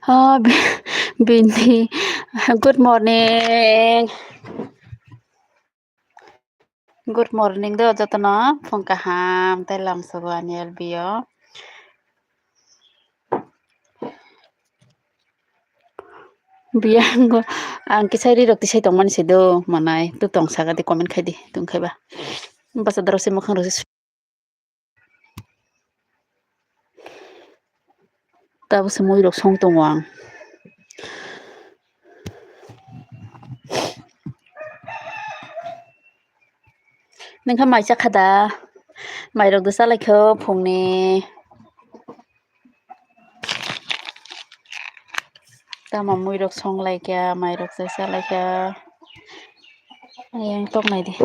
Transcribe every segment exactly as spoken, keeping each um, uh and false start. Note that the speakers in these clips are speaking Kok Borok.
Ah, bi-, bini. Good morning. Good morning do jotono, phung kaham tei lamsogo ani L B o. Biyango ang kisa ri rok tisai tongmani se do manai, tu tong saka di comment khai di, tong khai ba. Basa daro se mukhang rok se. Tabuk se mui rok song tongo ang. Nungkha mai chakha da? Mai rok do chalaikha phungni. Tamo mui rok song laikha, mai rok se chalaikha. Ayang tok nai di.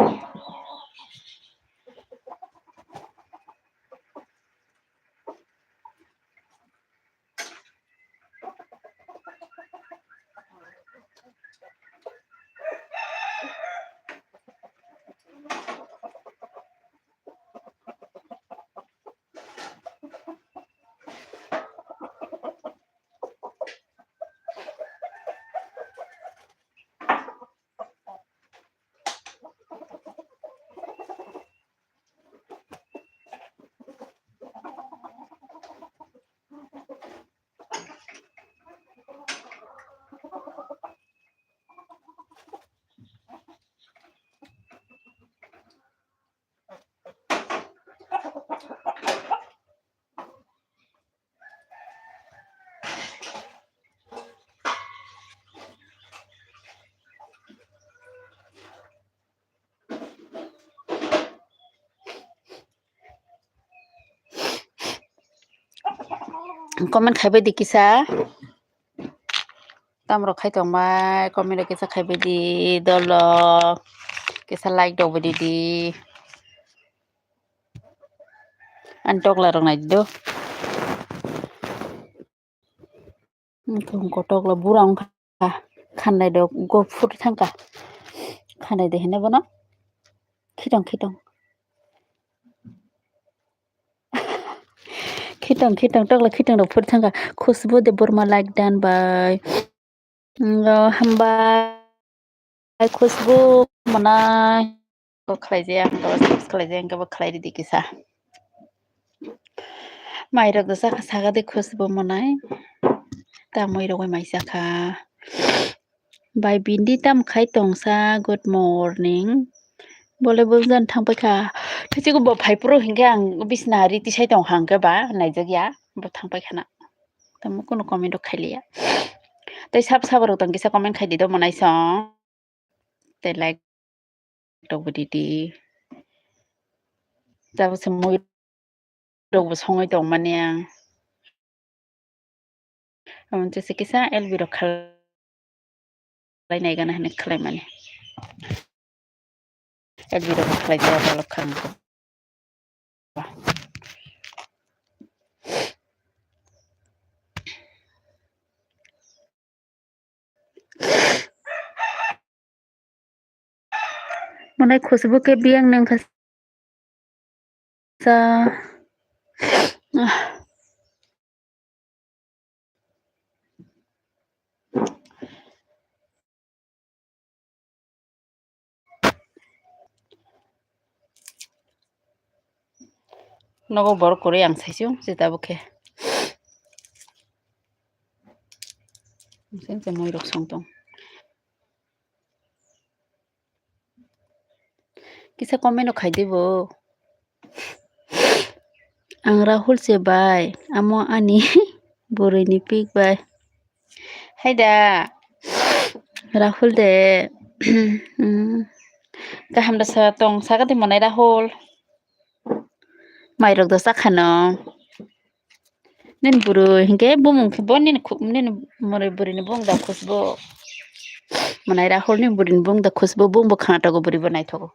Comment khaibai di kisa. Tamrok khai tongbai, comment rok kisa khaibai di, dolo kisa like rok bo di di. Ani tokla rok nai di do. Wngkha wngkha tokla bura wngkha, khanai rok go phuri thangkha, khanai de hino bono khitong khitong. Khitong khitong tokla khitong rok phuri thangkha. Khushbu Debbarma like done by. Ngo hambai Khushbu monai. Bo khlai jaya, hwnkhe bo subscribe khlai jaya, hwnkhe bo khlai ridi kisa. Mai rok do chakha saka de Khushbu monai. Tamoi rogoi mai chakha. Bai bindi tam khai tongsa, good morning. Bole bo jan thang paikha. Thaichiko bo phai phuru hinkhe ang bisna ri tisai tong hangkhe ba naijak ya. Bo thang paikha na. Tamo kunu comment rok khai liya. Tei sab sabo rok tong kisa comment khai di do monai song. Tei like rok bo di di. Tabo se mui rok bo songwi tong mani ang. Amo chwsa kisa L B rok khalai nai gana hinwi khlai mani. L B rok khlai jaya bolok kha. Monai Khushbu khe biyang nang kha sa. Nogo borok kwrwi ang saichung je tabuk khe. Sensei mui rok song tong. Kisa comment rok khai di bo. Ang Rahul se bai, amo ani bwrwi ni pik bai. Hai da. Rahul de. Hmm. Kaham da sa tong saka de monai Rahul. Mai rok da sakha no. Nini bwrwi hinkhe bumung khe bo nini khu-, nini mwrwi bwrwini bung da Khushbu. Monai Rahul ni bwrwini bung da Khushbu, bung bo khna togo bwrwi bo naithogo.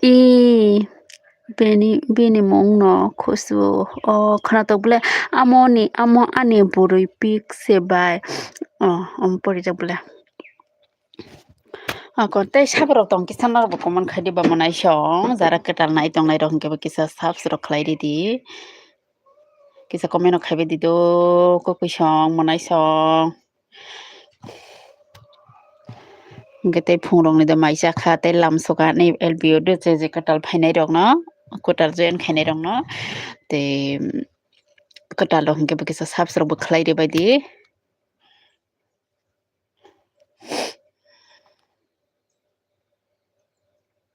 I bini, bini mung no Khushbu. O khwnatok bole, amo ni, amo ani bwrwi pick se bai. O, omo porijak bole. Ako tei saborok tong kisa norok bo comment khai di ba mwnaisong, jara kwtal nai tongnai rok hwnkhe bo kisa subs rok khlai ridi. Kisa comment rok khaibai di do, kwkwi song, mwnaisong. Hwnkhe tei phungrokni do mai chakha, tei lamsoka ni L B O do je je kwtal phainai rokno, kwtal join khainai rokno, tei kwtal rok hwnkhe bo kisa subs rok bo khlai ribai di.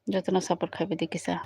Jotono support khaibai di kisa.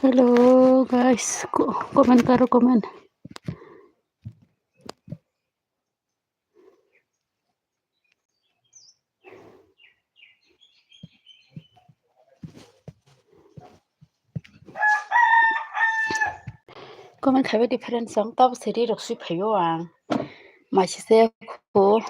Hello guys, ko-, comment karo, comment. Comment khaibai di friends, ang tabuk se ri rok sui phaio ang. Maisise khu.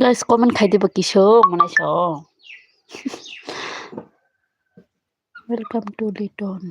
Guys, comment khai diba kisu, mwnai so. Welcome to Liton.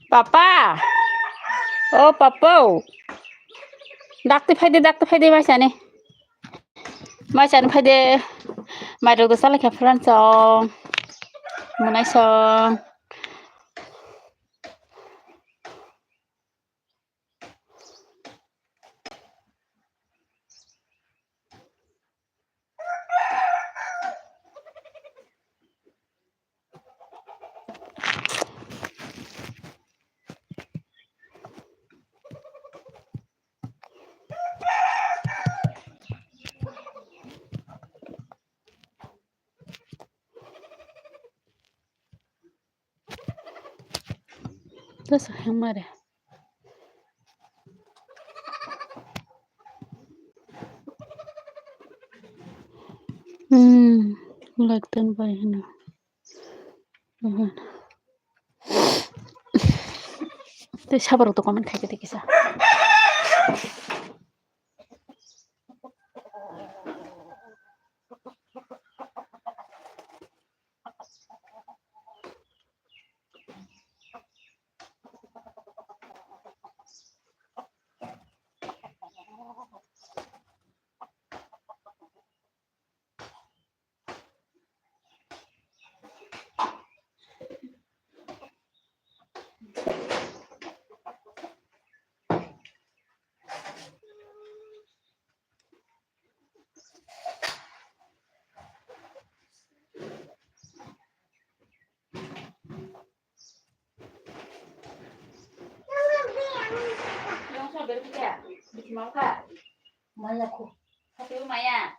Papa, o papa, dakti phaidi, dakti phaidi, mai sani, mai sani phaidi, mai rok do salai kha friends song, mwnai song. Tasa hemare. Hmm, laktan bai hino. Tei sabar to comment khai kete kisa. Mangkha. Maya ko. Hati maya.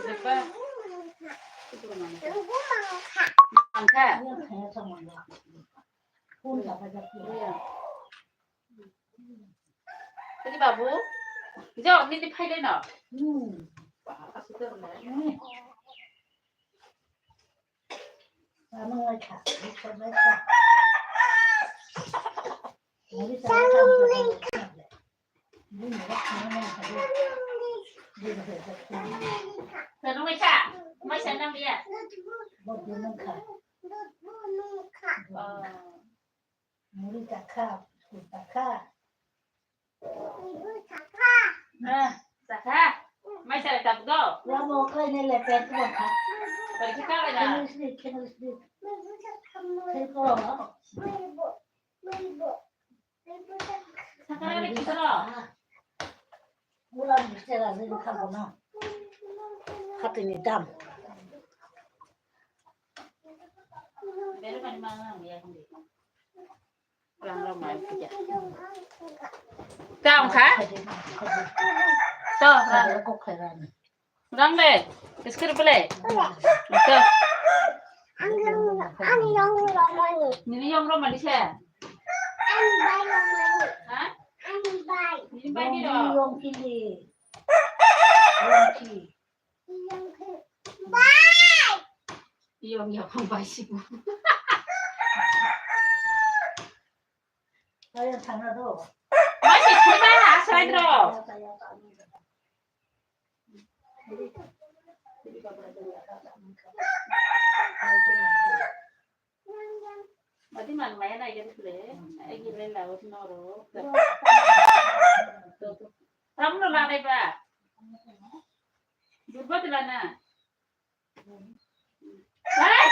Jeppa. Mangkha. Iya. Tadi babu. Jo, nini phai deno. Hmm. Asuk deh. Hmm. Sanungwi kha, mai sanang dia. Oh. Muri takha, takha. Ah, sakha. Mai sare tak do. Lamo kai ne le pet ko kha. Pari kita le na. Khenus ni, khenus ni. Khen ko. Sakha le kita ro. Ulam ni sera le kha ko na. Hati ni dam. Beru mani mana ya kundi. Rang rang mai pija. Ta ong kha? To, rang. Rang le. Iskir bele. To. Nini yong rong mani se. Ha? Nini bai ni ro. Yong kili. Yong ki. Iyong ya pang bai si bu. Bai si bu bai ha sai dro. Mati man maya nai gani kule, ai gile laut noro. Ram no la dai ba. Durba tila na. Hai!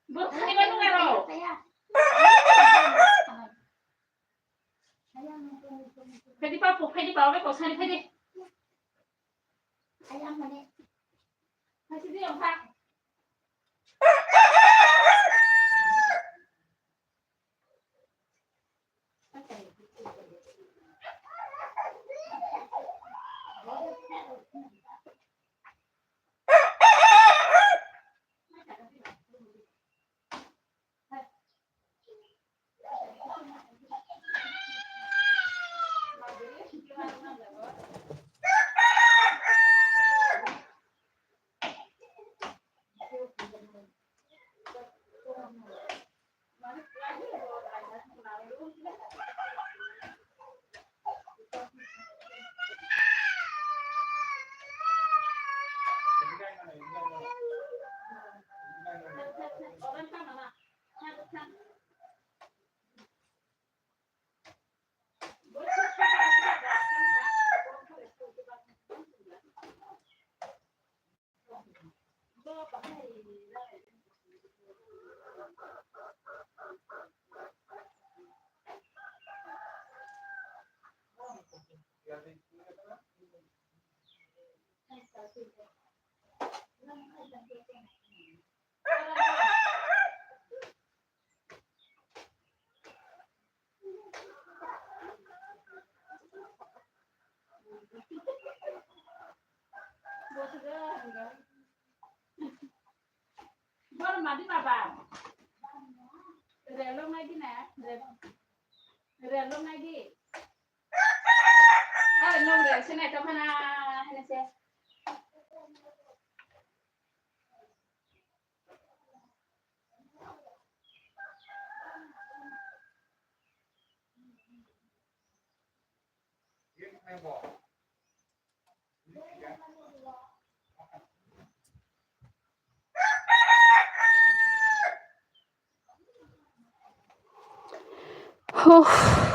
Bo khani ba nung aro. Phedi pa po, phedi pa, obe ko sani phedi. Ayam mane. Hai sidi yang pa. Bor madi baba. Relo ngai di na. Relo ngai di. Are nong rel se nai to khana hene se. Huh.